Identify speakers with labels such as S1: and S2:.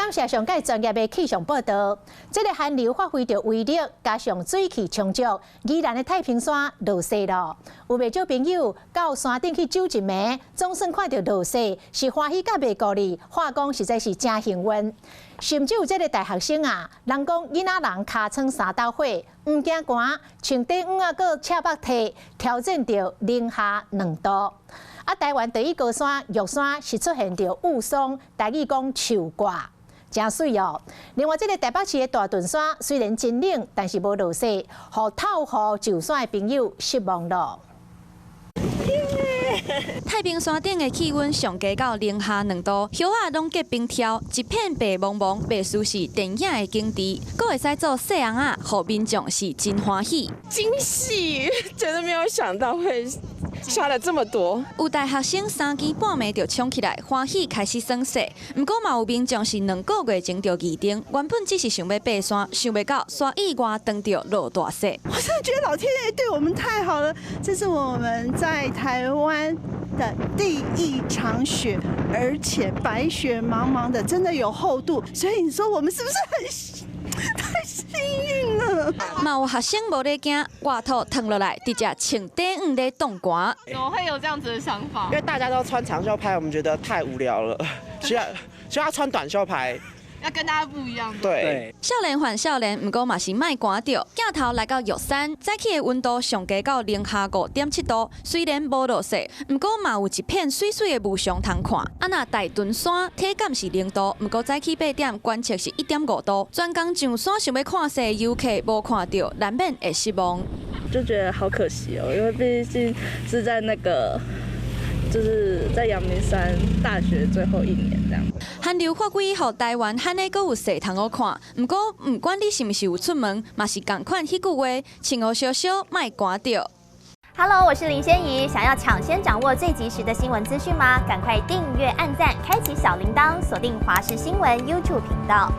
S1: 感謝上蓋專業的氣象報道。這个寒流發揮著威力，加上水汽充足，宜蘭的太平山落雪囉。有袂少朋友到山頂去走一暝，總算看著落雪，是歡喜甲袂顧慮，話講實在是誠幸運。甚至有這个大學生啊，人講囡仔人尻川三斗火，毋驚寒，穿短襪仔閣赤腹蹄，挑戰著零下2度。啊，台灣第一高山玉山是出現著霧霜，台語講樹掛，誠媠哦。另外，這个台北市的大屯山雖然真冷，但是無落雪，予透雨上山的朋友失望囉。
S2: 太平山頂的氣溫上低到零下2度，葉仔攏結冰條，一片白茫茫，袂輸是電影的景致。閣會使做雪尪仔，予民眾是真歡喜。
S3: 驚喜，真的沒有想到會下了這麼多。
S2: 有大學生三更半暝就衝起來，歡喜開始耍雪。毋過嘛有民眾是2個月前就預定，原本只是想欲爬山，想袂到煞意外當著落大雪。
S4: 我真的覺得老天爺對我們太好了，這是我們在台灣的第一場雪，而且白雪茫茫的，真的有厚度，所以你說我們是不是很太幸運了？
S2: 嘛有學生無咧驚，外套脫落來，直接穿短襪咧擋寒。
S5: 怎麼會有這樣子的想法？
S6: 因為大家都穿長袖拍，我們覺得太無聊了，需要穿短袖拍。
S5: 要跟大家不一樣。
S6: 對。
S2: 少年還少年，毋過嘛是莫寒著。鏡頭來到玉山，早起的溫度上低到零下5.7度，雖然無落雪，毋過嘛有一片媠媠的霧凇通看。啊，若大屯山體感是0度，毋過早起8點觀測是1.5度。專工上山想欲看雪的遊客無看著，難免會失望。
S7: 就覺得好可惜哦，因為畢竟是在那個。就是在陽明山大學最後一年這樣。
S2: 寒流發威，予台灣罕會閣有雪通好看。毋過，毋管你是毋是有出門，嘛是仝款彼句話，穿予少少，莫寒著。
S8: Hello，我是林仙怡。想要搶先掌握最及時的新聞資訊嗎？趕快訂閱、按讚、開啟小鈴鐺，鎖定華視新聞 YouTube 頻道。